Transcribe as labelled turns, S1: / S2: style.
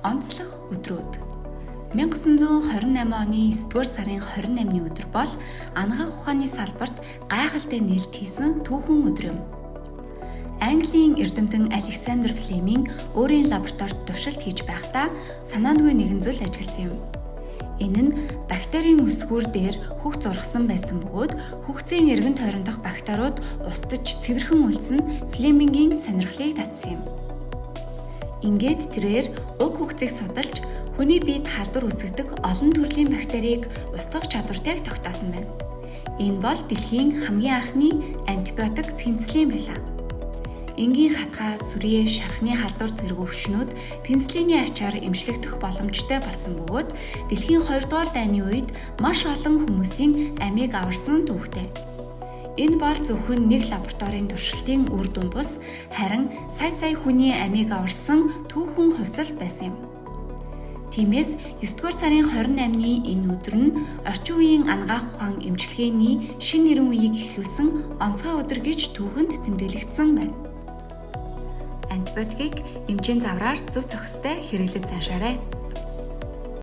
S1: Онцлог өдрүүд. 1928 оны 9-р сарын 28-ны өдөр бол анагаах ухааны салбарт гайхалтай нээлт хийсэн түүхэн өдөр юм. Английн эрдэмтэн Александр Флеминг өөрийн лабораторид туршилт хийж байхдаа санаандгүй нэгэн зүйл ажигласан юм. Энэ нь бактерийн өсгүүр дээр хөх зургасан байсан бөгөөд хөхцийн эргэн тойрондох бактериуд устж цэвэрхэн үлдсэн нь Флемингийн сонирхлыг татсан юм. Ингээд тэрээр уг хөхцийг судалж хүний биед халдвар үүсгэдэг олон төрлийн бактерийг устгах чадвартайг тогтоосон байна. Энэ бол дэлхийн хамгийн анхны антибиотик пенициллин байлаа. Энгийн хатгаа, сүрье, шархны халдвар зэрэг өвчнүүд пенициллиний ачаар эмчлэгдэх боломжтой болсон бөгөөд дэлхийн 2 дугаар дайны үед маш олон хүмүүсийн амийг аварсан түүхтэй. Энэ бол зөвхөн нэг лабораторийн туршилтын үр дүн бус, харин сая сая хүний амийг аварсан түүхэн хувьсал байсан юм. Тиймээс 9-р сарын 28-ны энэ өдөр нь орчин үеийн анагаах ухаан эмчилгээний шинэ эрен үеийг эхлүүлсэн онцгой өдөр гэж түүхэнд тэмдэглэгдсэн байна. Антибиотикийг эмчийн завраар зөв зохистой хэрэглэж заншаарай.